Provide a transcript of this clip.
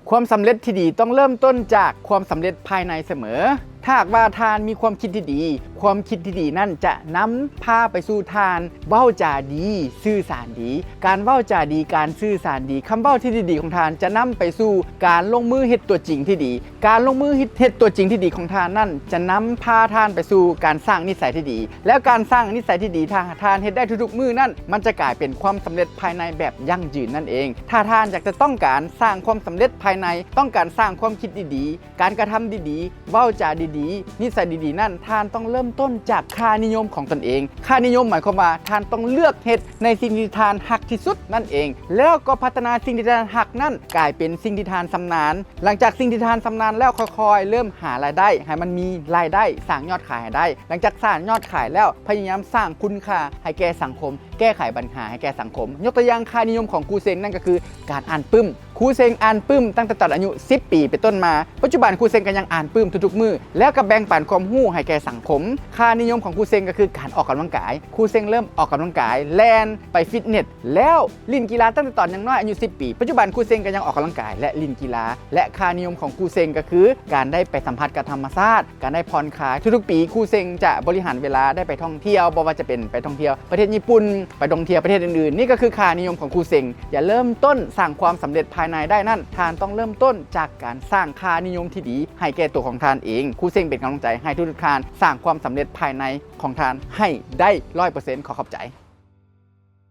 ຄວາມສຳເລັດທີ່ດີຕ້ອງເລີ່ມຕົ້ນຈາກຄວາມສຳເລັດພາຍໃນສະເໝີ. ຖ້າຫາກວ່າທ່ານມີຄວາມຄິດທີ່ດີ, ຄວາມຄິດທີ່ດີນັ້ນຈະນຳພາໄປສູ່ທ່ານເວົ້າຈາດີ, ສື່ສານດີ. ການເວົ້າຈາດີ, ການສື່ສານດີ, ຄຳເວົ້າທີ່ດີໆຂອງທ່ານຈະນຳໄປສູ່ການລົງມືເຮັດຕົວຈິງທີ່ດີ. ການລົງມືເຮັດ ເຮັດຕົວຈິງທີ່ດີຂອງທ່ານນັ້ນ ຈະນຳພາທ່ານໄປສູ່ການສ້າງນິໄສທີ່ດີ. ແລ້ວການສ້າງນິໄສທີ່ດີ ຖ້າທ່ານເຮັດໄດ້ທຸກໆມື້ນັ້ນ, ມັນຈະກາຍເປັນຄວາມສຳເລັດພາຍໃນແບບຢັ້ງຢືນນັ້ນເອງ. ຖ້າທ່ານຢາກຈະຕ້ອງການສ້າງຄວາມສຳເລັດພາຍໃນ, ຕ້ອງການສ້າງຄວາມຄິດດີໆ, ການກະທຳດີໆ, ເວົ້າຈາດີໆ, ນິໄສດີໆນັ້ນ, ທ່ານຕ້ອງເລີ່ມຕົ້ນຈາກຄ່ານິຍົມຂອງຕົນເອງ. ຄ່ານິຍົມໝາຍຄວາມວ່າທ່ານຕ້ອງເລືອກເຮັດໃນສິ່ງທີ່ທ່ານຮັກທີ່ສຸດນັ້ນເອງ. ແລ້ວກໍພັດທະນາສິ່ງທີ່ທ່ານຮັກນັ້ນກາຍເປັນສິ່ງທີ່ທ່ານຊຳນານ. ຫຼັງຈາກສິ່ງທີ່ທ່ານຊຳນານແລ້ວ, ຄ່ອຍໆເລີ່ມຫາລາຍໄດ້ໃຫ້ມັນມີລາຍໄດ້, ສ້າງຍອດຂາຍໃຫ້ໄດ້. ຫຼັງຈາກສ້າງຍອດຂາຍແລ້ວ, ພະຍາຍາມສ້າງຄຸນຄ່າໃຫ້ແກ່ສັງຄົມ, ແກ້ໄຂບັນຫາໃຫ້ແກ່ສັງຄົມ. ຍົກຕົວຢ່າງຄ່ານິຍົມຂອງຄູເຊັງ ນັ້ນກໍຄືການອ່ານປຶ້ມ. ຄູເຊັງອ່ານປຶ້ມຕັ້ງແຕ່ຕອນອາຍຸສິບປີເປັນຕົ້ນມາ. ປັດຈຸບັນຄູເຊັງກໍຍັງອ່ານປຶ້ມທຸກໆມື້ ແລ້ວກໍແບ່ງປັນຄວາມຮູ້ໃຫ້ແກ່ສັງຄົມ. ຄ່ານິຍົມຂອງຄູເຊັງກໍຄືການອອກກຳລັງກາຍ. ຄູເຊັງເລີ່ມອອກກຳລັງກາຍ, ແລ່ນ, ໄປຟິດເນັດ ແລ້ວຫຼິ້ນກິລາຕັ້ງແຕ່ຕອນຍັງນ້ອຍອາຍຸສິບປີ. ປັດຈຸບັນຄູເຊັງກໍຍັງອອກກຳລັງກາຍ ແລະ ຫຼິ້ນກິລາ. ແລະ ຄ່ານິຍົມຂອງຄູເຊັງກໍຄືການໄດ້ໄປສຳຜັດກັບທຳມະຊາດ, ການໄດ້ຜ່ອນຄາຍ. ທຸກໆປີຄູເຊັງຈະບໍລິຫານເວລາໄດ້ໄປທ່ອງທ່ຽວ, ບໍ່ວ່າຈະເປັນໄປທ່ອງທ່ຽວປະເທດຍີ່ປຸ່ນ, ໄປທ່ອງທ່ຽວປະເທດອື່ນໆ. ນີ້ກໍຄືຄ່ານິຍົມຂອງຄູເຊັງ. ຢ່າເລີ່ມຕົ້ນສ້າງຄວາມສຳເລັດພາຍໃນໄດ້ນັ້ນ, ທ່ານຕ້ອງເລີ່ມຕົ້ນຈາກການສ້າງຄ່ານິຍົມທີ່ດີໃຫ້ແກ່ຕົວຂອງທ່ານເອງ. ຄູເຊັງເປັນກຳລັງໃຈໃຫ້ທຸກໆທ່ານສ້າງຄວາມສຳເລັດພາຍໃນຂອງທ່ານໃຫ້ໄດ້ຮ້ອຍເປີເຊັນ. ຂໍຂອບໃຈ.